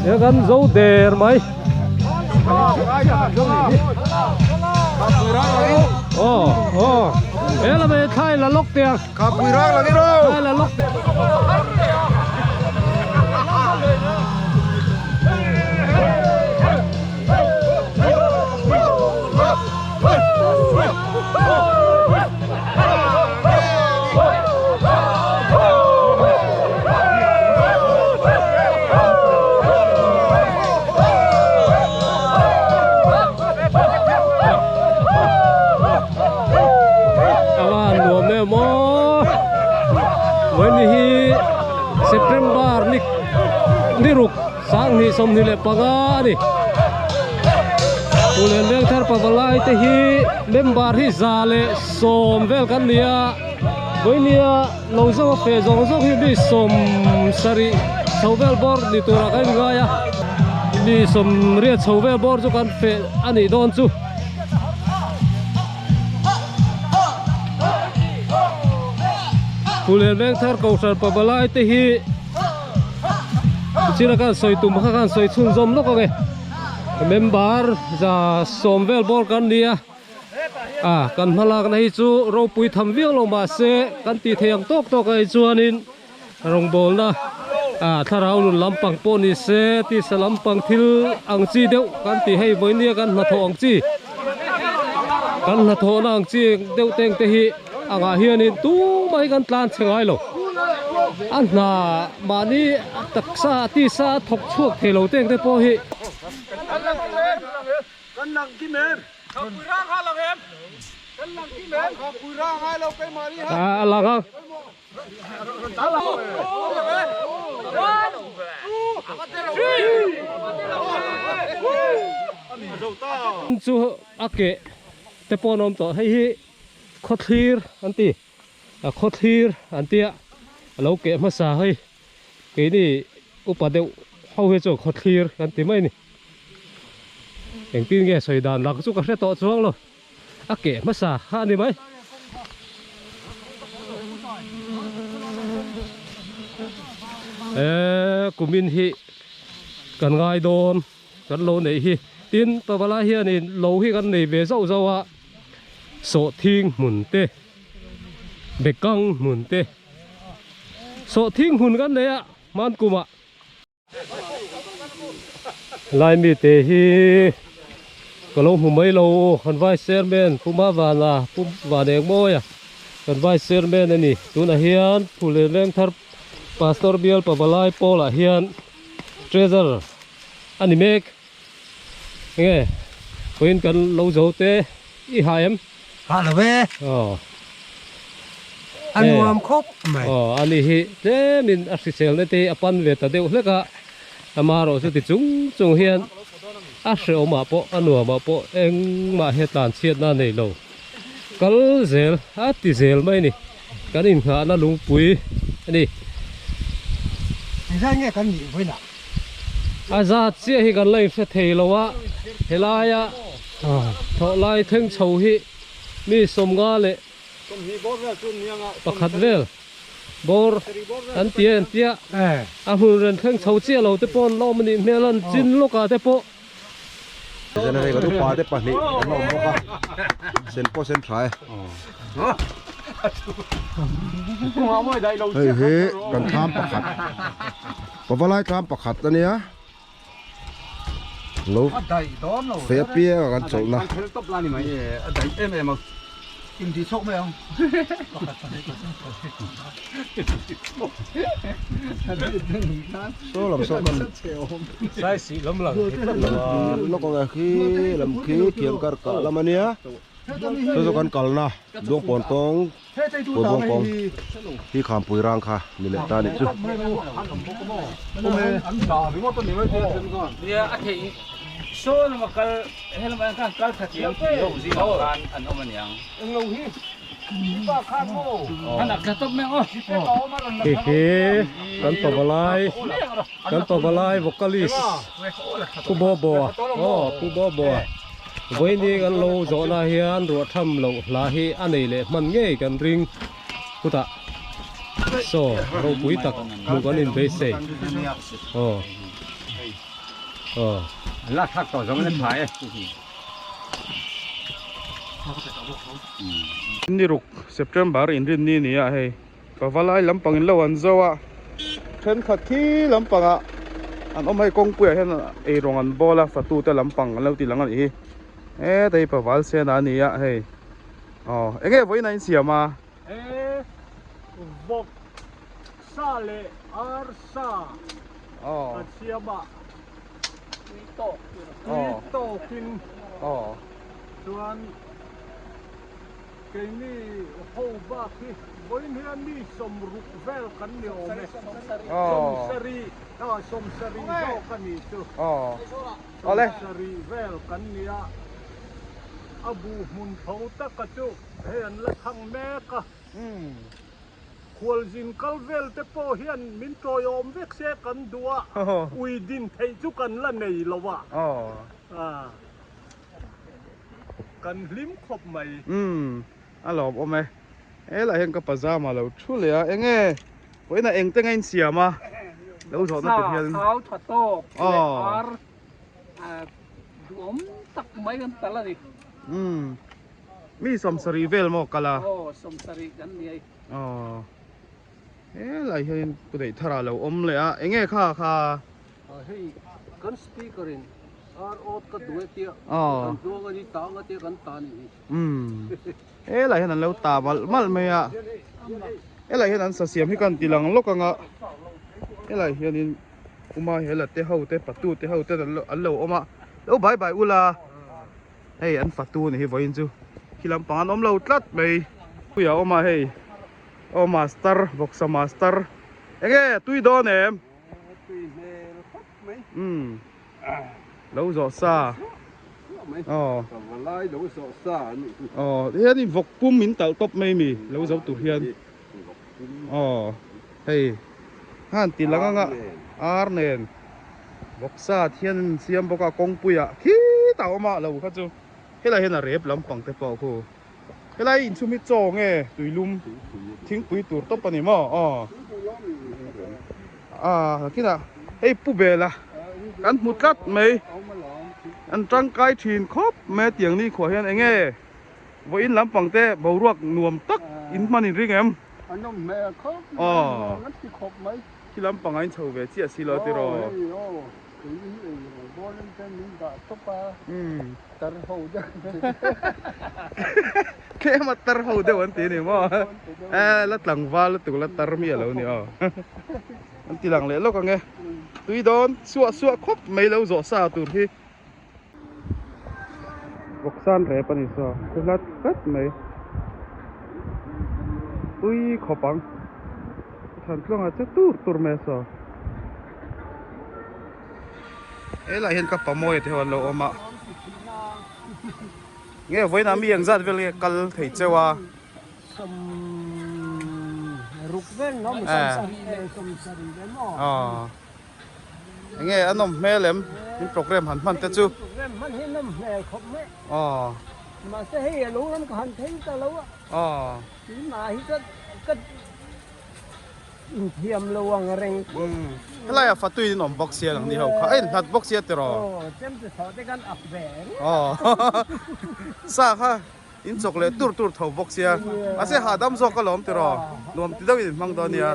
Speaker 4: he kan zo der mai aw aw he lamah hi thlai la lawk teh ang thlai la lawk teh Avan nuam em aw vawiin hi September ni ni ruk Sanghnih 25 a ni. Puhlian Vengthar Pavalai te hi member hi 110 vel kan ni a. Vawinia lo zawng a feh zawng zawng hi mi 70 chho vel bawr ni turah kan inngai a. Mi 80 chho vel bawr chu kan feh a nih dawn chu. Puhlian Vengthar Kohhran Pavalai te hi. Tichina khan sawi tum kha khan sawi chhunzawm lawk ang e member za sawm vel bawr kan ni a ah kan hmalakna hi chu ropui tham viau lo mahse kan tih theih ang tawk tawk ah hi chuanin rawngbawlna ah thlarau nun lampang pawh ni se tisa lampang thil ang chi deuh kan tih hei vawinia kan hnathawh ang chi kan hnathawhna ang chi deuh teng te hi. Angah hianin tumah hi kan tlan chhe ngai lo. A hna mahni taksa tisa a thawk chhuak thei lo teng te pawh hi. A lang ang. Chu a ke te pawh an awm tawh hei hi khawthlir an ti a khawthlir an tia a lo keh hmasa hei keini upa deuh ho hi chu khawthlir kan ti mai a ni engtin nge sawi dan lang chu ka hre tawh chuang lo. A keh hmasa kha a ni mai. Eee kumin hi kan ngai dawn kan lo neih hi tin pavalai hianin lo hi kan nei ve zauh zauh a sawhthing hmun te bekang hmun te sawhthing hmun kan nei a hman kumah. Lai mite hi ka lo hmu mai lo kan vai chairman Pu Mavana Pu Vanengmawia kan vai chairman a ni tunah hian Phullen Lengthar Pastor Bial Pavalai Pawl ah hian treasurer a ni mek enge vawiin kan lo zo te i ha em?
Speaker 7: Ha lo e.
Speaker 4: Aw.
Speaker 7: A nuam khawp mai.
Speaker 4: Aw ani hi tlemin a hriselna te hi a pan ve ta deuh hlek a, amaherawh chu ti chung chung hian a hreawmah pawh a nuamah pawh engmah hi a tlan chhiatna a nei lo. Kal zel a ti zel mai a ni. Kan inghahna lungpui a ni.
Speaker 7: Engzat nge kan nih vawiinah?
Speaker 4: A zat chiah hi kan la inhre thei lo a, helaia thawh lai thleng chho hi mi sawmnga leh pakhat vel bawr an ti a an tia a hmun ren thleng chho chiah lo te pawh an la awm a nih hmel a an chin lawkah te pawh.
Speaker 8: Generator upa te pahnih an awm bawk a sen pawh sen tha e. Hei hi kan thlam pakhat pavalai thlam pakhat a nia lo fe apiang a kan chawlhna. Saw lam saw kan lawk ang e khi lam khi thiam kar kah lam a nia saw saw kan kalna Duangpawn kawng Puibuang kawng hi Khampui rang kha ni leh ta a nih chu.
Speaker 4: Hei hi kan pavalai kan pavalai vocalist Pu Bobo aw Pu Bobo vawiini kan lo zawhna hian ruah tham loh hla hi a nei leh hman ngei kan ring chutah saw ropui tak hmuh kan inbeisei aw aw.
Speaker 1: Ni ruk September inrinni ni a hei pavalai lampang in lo an zo a thenkhat khi lampangah an awm hei kawngpuiah hian eirawng an bawl a fatu te lampang an lo ti lang a nih hi heta hi paval sen a ni a hei aw enge vawiin a insiam a.
Speaker 2: E vawk sa leh ar sa an siam a. Tui tawkin chuan keini ho bak hi vawiin hian mi sawmruk vel kan ni awm e. Sawmsarih sawmsarih zawk a nih chu. Sawmsarih vel kan ni a, a buh hmun tho taka chu hei an la thang mek a. Khualzin kal vel te pawh hian min tawiawm vek se kan duh a, ui din theih chu kan la nei lo a, kan hlim khawp mai.
Speaker 1: Umm a lawm awm e, helaiah hian ka pajama lo thu leh a, enge vawiinah eng te nge in siam a, lo zawhna tur hian.
Speaker 5: Thau tha tawk leh ar duhawm tak mai kan tal a ni.
Speaker 1: Umm. Mi sawmsarih vel maw kal a?
Speaker 5: Aw sawmsarih kan ni ai.
Speaker 1: Aw helai hian pu daih thar ah lo awm leh a enge kha kha?
Speaker 4: Hei kan speaker in ar awt ka duh e tia kan hnuang a ni ta anga tia kan ta ni hi.
Speaker 1: Umm helai hian an lo ta malh malh mai a helai hian an sa siam hi kan ti lang lawk anga helai hianin uma hela te ho te patu te ho te an lo awm a lo bai bai ula. Hei an fatu ni hi vawiin chu khi lampang an awm lo tlat mai. Puia awm a hei. Aw master vawksa master enge tui dawn em?
Speaker 2: Tui hmel khawp mai.
Speaker 1: Umm lo zawh sa. Aw.
Speaker 2: Pavalai lo zawh sa an nih chu.
Speaker 1: Aw hianin vawk pum min talh tawp mai mi lo zo tur hian. Aw hei han ti lang anga ar nen vawksa thian an siam bawk a kawngpuiah khitah a awm a lo kha chu helai hian a rep lampang te pawh khu helai inchhum hi chaw nge tuilum thingpui tur tawp a ni maw aw ah kinah hei pu bela kan hmu tlat mai an tangkai thin khawp mai a tiang ni khuah hian enge. Vawiin lampang te boruak nuam tak in hman in ring em?
Speaker 2: A nawm hmel khawp mai, nuam an ti khawp mai.
Speaker 1: Khi lampang a in chho ve chiah si lo tiraw?
Speaker 2: Aw hei aw, kei hi ei rawng bawl in te min dah tawp a, tar ho deuh an ti.
Speaker 1: Tlem a tar ho deuh an ti a ni maw? E la tlangval lutuk la tar mi a lo ni aw. An ti lang leh lawk ang e. Tui dawn suah suah khawp mai lo zawh sa tur hi. Vawksan rep a ni saw thu hlat hlat mai tui khawp ang thlan tluangah che tur tur mai a saw helai hian ka pamawi te ho an lo awm a nge vawiinah mi engzat vel nge kal thei cheu a. Enge a nawm hmel em in program han hman te chu.
Speaker 9: Program hman hi nawm hmel khawp mai.
Speaker 1: Aw.
Speaker 9: Mahse hei a lo lam ka han thei ta lo a.
Speaker 1: Aw.
Speaker 9: Keimah hi ka ka inthiam lo ang reng khawp.
Speaker 1: Umm helai ah fatui in awm bawk sia lang ni ho kha a inhlat bawk sia tiraw.
Speaker 9: Aw chem chu chho te kan ak ve reng.
Speaker 1: Aw sa kha in chawk leh tur tur tho bawk sia mahse hahdam zawk alawm tiraw nuam ti deuhin in hmang dawn nia.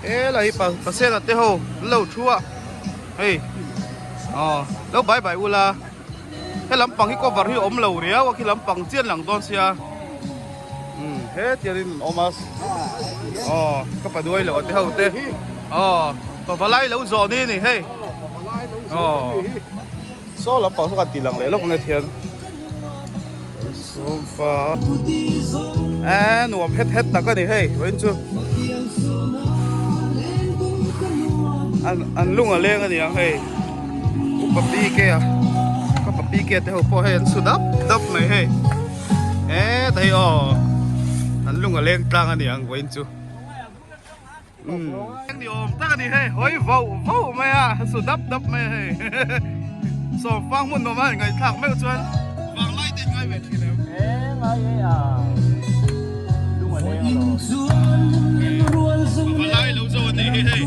Speaker 1: Helai hi pasena te ho an lo thu a hei aw lo bai bai ula he lampang hi cover hi awm lo riau a khi lampang chian lang dawn sia umm he tiangin an awm a aw ka paduai loh a te ho te aw pavalai lo zawh ni ni hei aw saw lampang saw kan tih lang leh lawk ang e thian sofa eh nuam het het tak a ni hei vawiin chu an an lung a leng a ni ang hei upa PK a ka pa PK te ho pawh hei an su dap dap mai hei eh ta hei aw an lung a leng tlang a ni ang vawiin chu. Umm ni awm tak a ni hei hawi vauh vauh mai a su dap dap mai a hei sawmfang hmun awm a ngaihthlak meuh chuan vanglai te in ngai ve thin em. Pavalai lo zo a nih hi hei.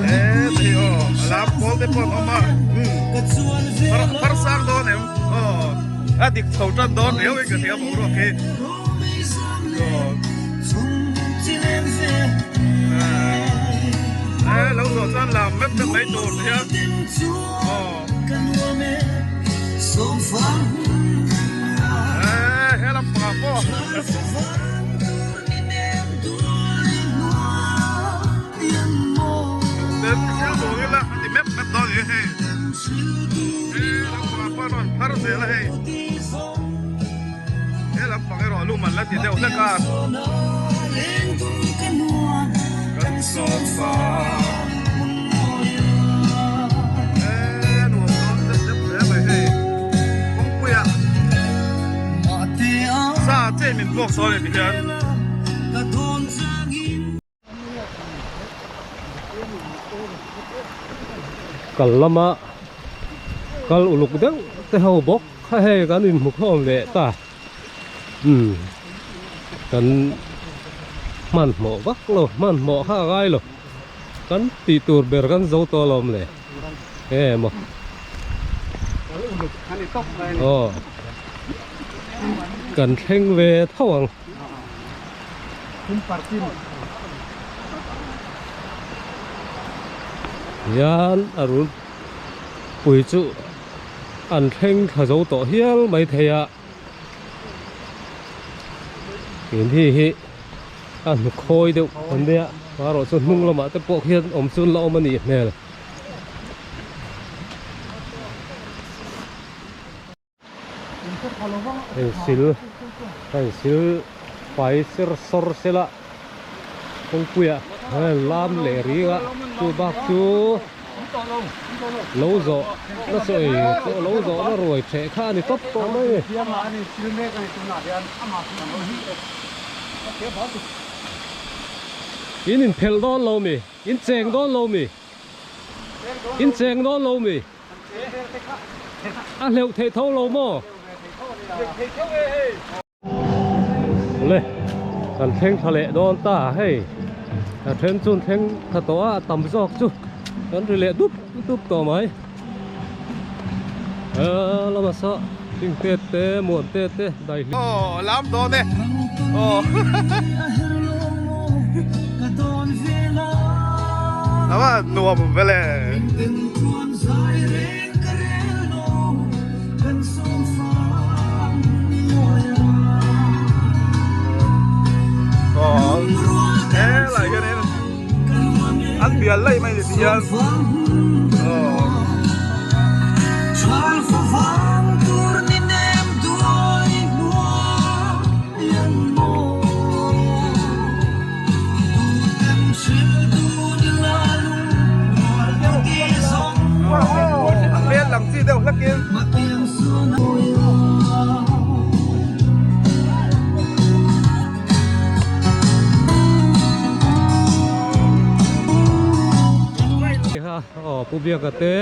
Speaker 1: He aw a lam pawl te pawh an awm a umm har sang dawn em aw a dik chho tan dawn riau in ka hria boruak hi aw e lo zawh chuan lam mep mep mai tur ti hian aw e he lampangah pawh. Thil duh ila a ti mep mep dawn a ni hei he lampangah pawh a rawn phar zel a hei he lampang erawh lum an la ti deuh hlek a kan sawmfa e nuam dawn deuh deuh hle mai hei kawngpuiah sa chen min puak sawn a ni hian.
Speaker 4: Kal lama kal uluk deuh te ho bawk kha hei kan inhmu khawm leh ta umm kan hmanhmawh vak lo hmanhmawh kha a ngai lo kan tih tur ber kan zo tawh alawm le emaw aw kan thleng ve tho ang. Hian a rul pui chu an thleng thla zo tawh hial mai thei a in hi hi. a hnukhawi deuh an nia marawh chu hnung lamah te pawh khian awm chu an la awm a nih hmel. Hei sil hei sil fai ser sawr sela kawngpuiah hian lam leh ring a chu bak chu lo zawh na chaw ei pawh lo zawh na ruai theh kha a ni tawp tawh mai a ni. In inphelh dawn lo mi? In cheng dawn lo mi? In cheng dawn lo mi? A hleuh theih tho lo maw? Le kan thleng thla leh dawn ta hei a then chu an thleng thla tawh a a tam zawk chu kan ri leh dup dup tawh mai a lama saw thing te te muan te te dai hlim
Speaker 1: Aw lam dawn e aw Lama nuam vel e. Aw helai hianin an bial laih mai ni ti hian aw. A hmel lang chi deuh hlek in.
Speaker 4: Aw Pu Biaka te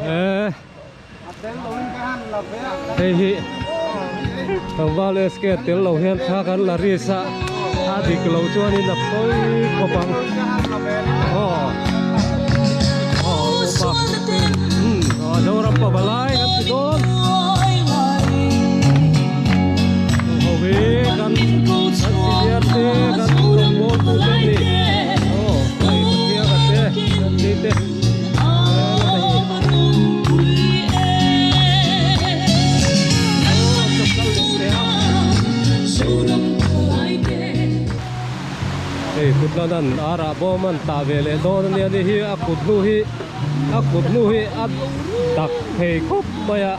Speaker 4: eh hei hi tlangval SK tel lo hian thla kan la ris a a dik lo chuanin a pawi khawp ang aw aw upa umm aw Zoram pa valai kan ti dawn ho hi kan kan senior te kan rawngbawl tu te an ni aw hei Pathian a te kan ni te. Hei kut lan an ar ah bawm an tah ve leh dawn ania ni hi a kut hnu hi a kut hnu hi a dak thei khawp mai a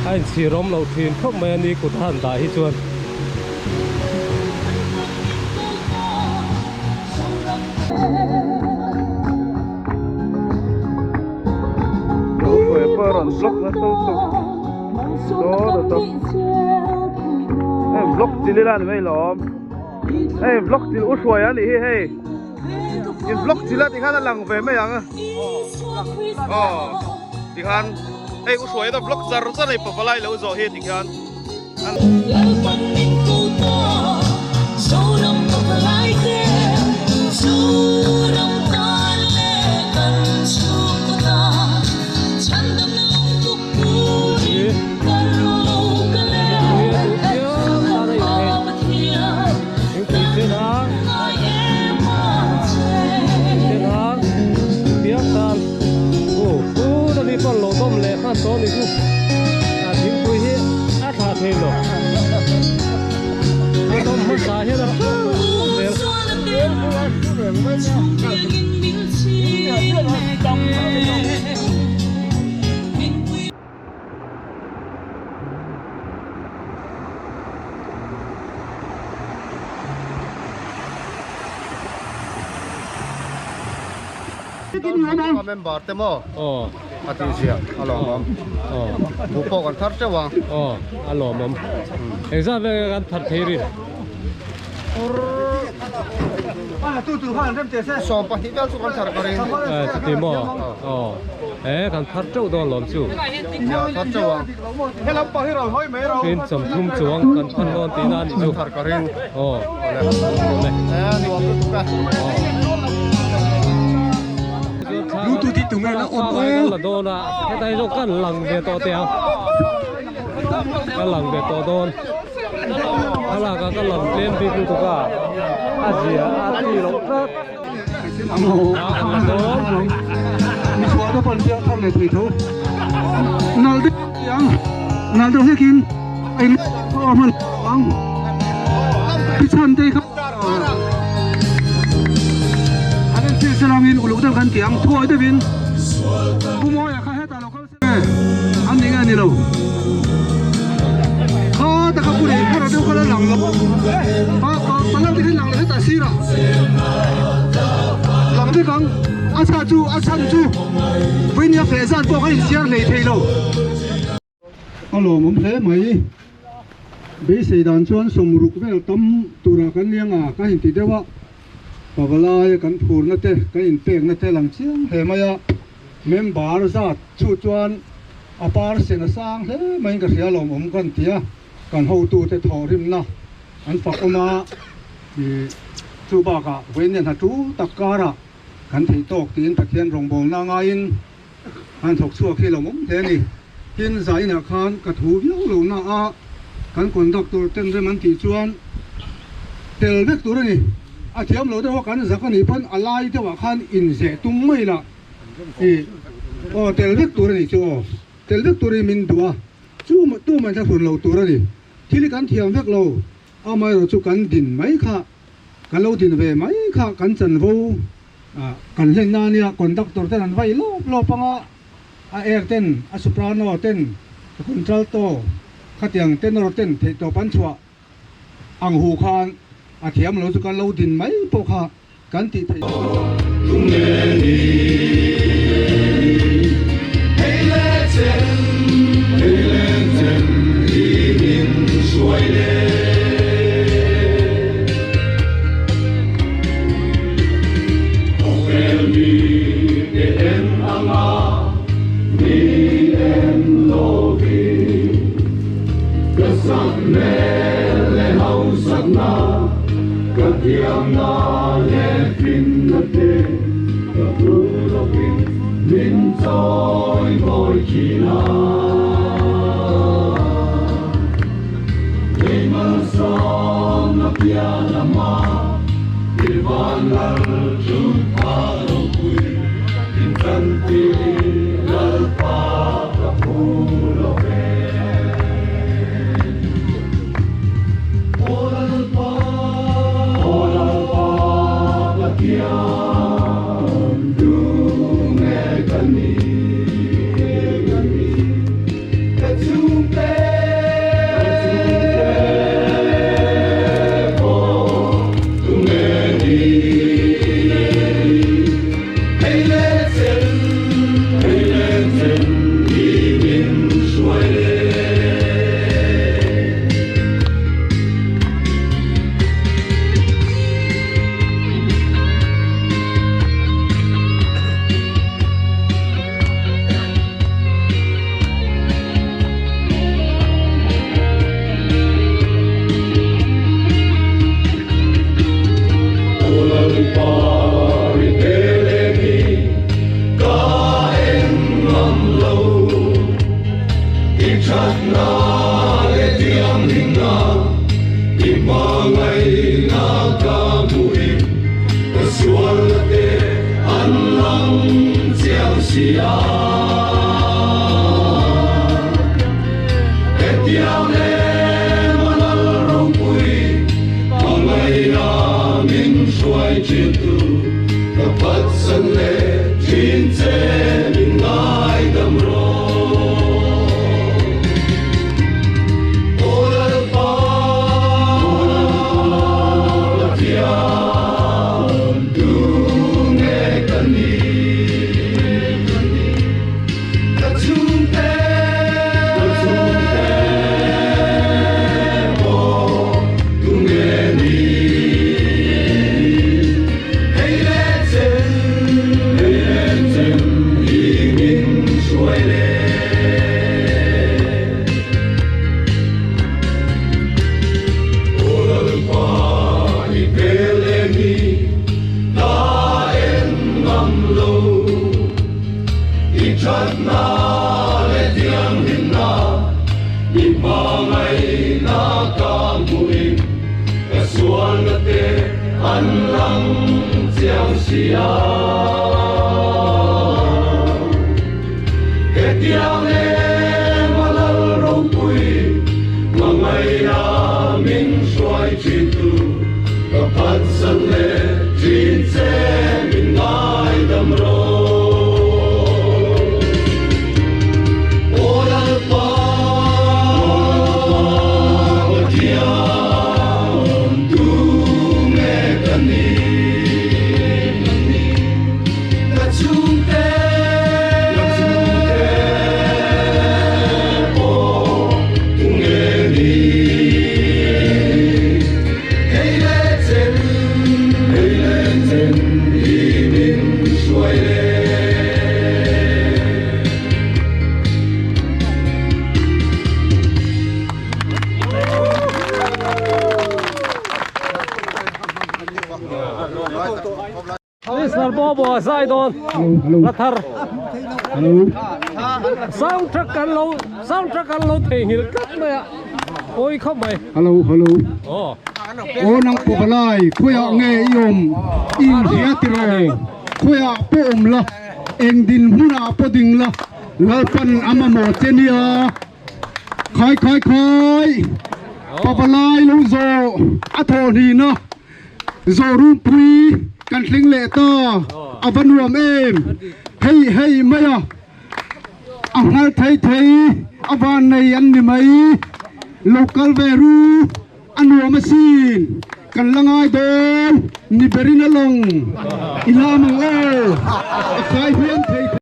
Speaker 4: a inchhir awm lo thin khawp mai a ni kut a han dah hi chuan.
Speaker 1: Hei vlog chil ila ni mai lawm hei vlog chil u hruai a nih hi hei in vlog chil a tikhan a lang ve mai ang aw tikhan hei u hruai a vlog char char hei pavalai lo zawh hi tikhian.
Speaker 4: Thingpui hi a thlah thei lo a dawm hmasa hian a hrang zel.
Speaker 2: Member te maw a tih ziah a lawmawm bu pawh kan thar teuh ang
Speaker 4: aw a lawmawm engzat vel nge kan thar thei rin
Speaker 2: 22 vel chu kan thar ka ring
Speaker 4: chuti maw aw e kan thar teuh dawn lawm chu
Speaker 2: thar teuh ang helam pawh hi rawn hawi mai ro
Speaker 4: tin 30 chuang kan thar dawn tihna a nih chu
Speaker 2: thar ka ring
Speaker 4: aw awle
Speaker 2: nuam lutuk a
Speaker 4: Bluetooth hi tunge la on kan la dawn a hetai zawk kan lang ve tawh teh ang ka lang ve tawh dawn thlalak ah ka lang tlem bik lutuk a a zia a ti loh tlat a kan la dawn
Speaker 2: Pi Chhantei kha an en thil se langin uluk deuh kan ti ang thuai deuhin Pu Mawia kha hetah lo kal se an ni nge ni lo kha taka pu lei phara deuh kha la lang lo pa pa palang te khan lang lo hetah sirah lang vek ang a chhan chu a chhan chu vawinia feh zan pawh kha insiar hlei thei lo. A lawmawm hle mai. Beisei dan chuan sawmruk vel tam turah kan liang a, ka inti deuh a. Pavalai kan phurna te, kan inpekna te lang chiang hle mai a. Member zat chu chuan a parsen a sang hle maiin ka hria lawmawm kan ti a. Kan hotute thawhrimna an fak awm a, ih chu bakah vawiin hna tul tak karah kan theih tawk tiin Pathian rawngbawlna ngaiin Han thawk chhuak hi lawmawm hle a ni. Tin, zainah khan ka thu viau lo na a, kan conductor ten rem an tih chuan tel vek tur a ni. A thiam lo deuh a kan zak a nih pawn a lai deuhah khan inzeh tum mai lah i aw tel vek tur a nih chu aw tel vek turin min duh a, chu tu man thla hrun lo tur a ni. Thil hi kan thiam vek lo, amaherawhchu chu kan din mai kha kan lo din ve mai kha kan chanvo. Kan hlen na ania conductor ten an vai lawp lawp anga a air ten a soprano ten a contralto khatiang tenor ten theihtawp an chhuah ang hu khan a thiam lo chu kan lo din mai pawh kha kan tih theih.
Speaker 4: a zai dawn la thar sound track kan lo sound track kan lo theihnghilh tlat mai a pawi khawp mai.
Speaker 2: Hello hello.
Speaker 4: Aw.
Speaker 2: Aw nang pavalai khawiah nge i awm i inhria tiraw khawiah pawh awm la eng dinhmunah pawh ding la Lalpan a mamawh che nia. Khai khai khai pavalai lo zawh a thawh hnihna zawh runpui kan thleng leh ta a va nuam em hei hei mai a a nghal thei thei a van nei an ni mai lo kal ve ru a nuam asin kan la ngai dawn ni berin a lawng i lam ang aw a khai hian thei thei.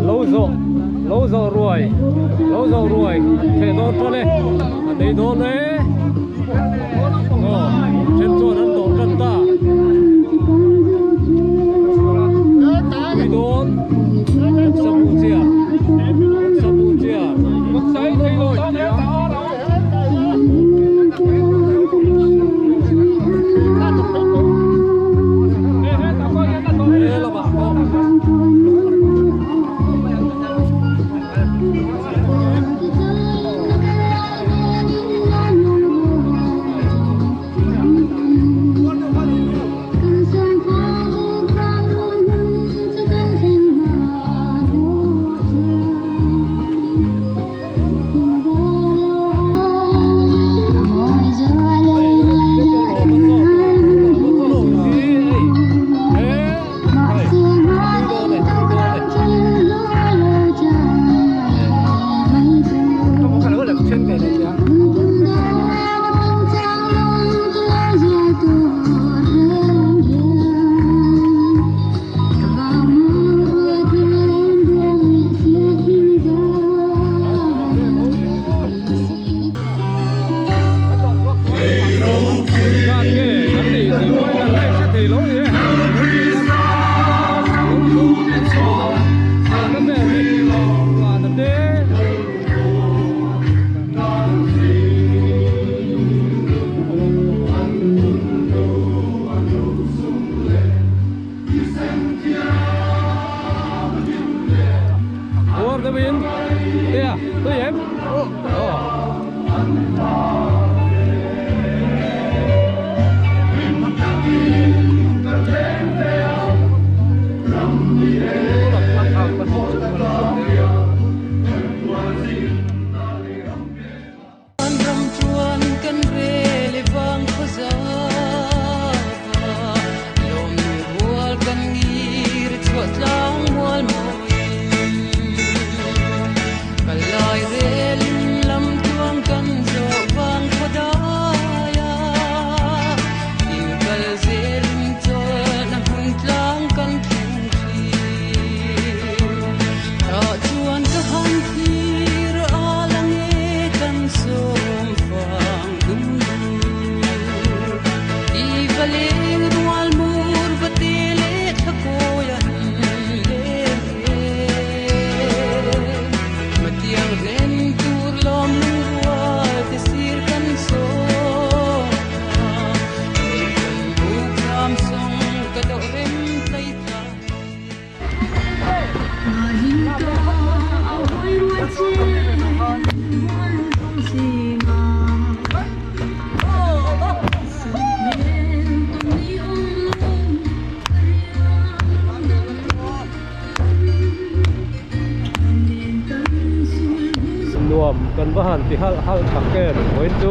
Speaker 4: Lo zawh lo zawh ruai lo zawh ruai theh dawn tan e a nei dawn e aw then chuan an dawh tan ta pui dawn sabu chiah sabu chiah. Nuam kan va han ti halh halh tak em vawiin chu.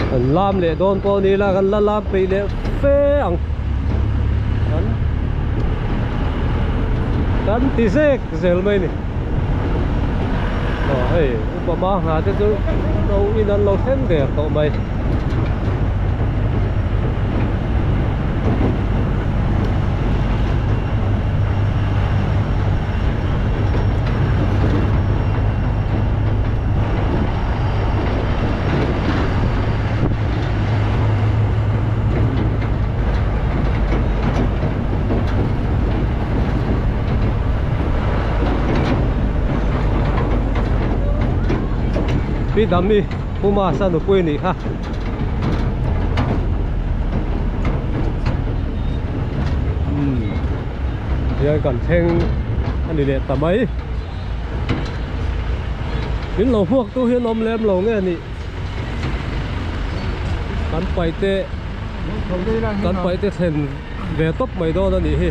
Speaker 4: Kan lam leh dawn pawh ni ila kan la lam peih leh fe ang kan kan ti zek zel mai ni aw hei upa hma hna te chu no in an lo thleng der tawh mai. Pi Dami Pu Masa nupui nih kha. Umm hian kan thleng a ni leh ta mai. Min lo hmuak tu hi an awm lem lo nge nih. Kan paih te kan paih te thlen ve tawp mai dawn a nih hi.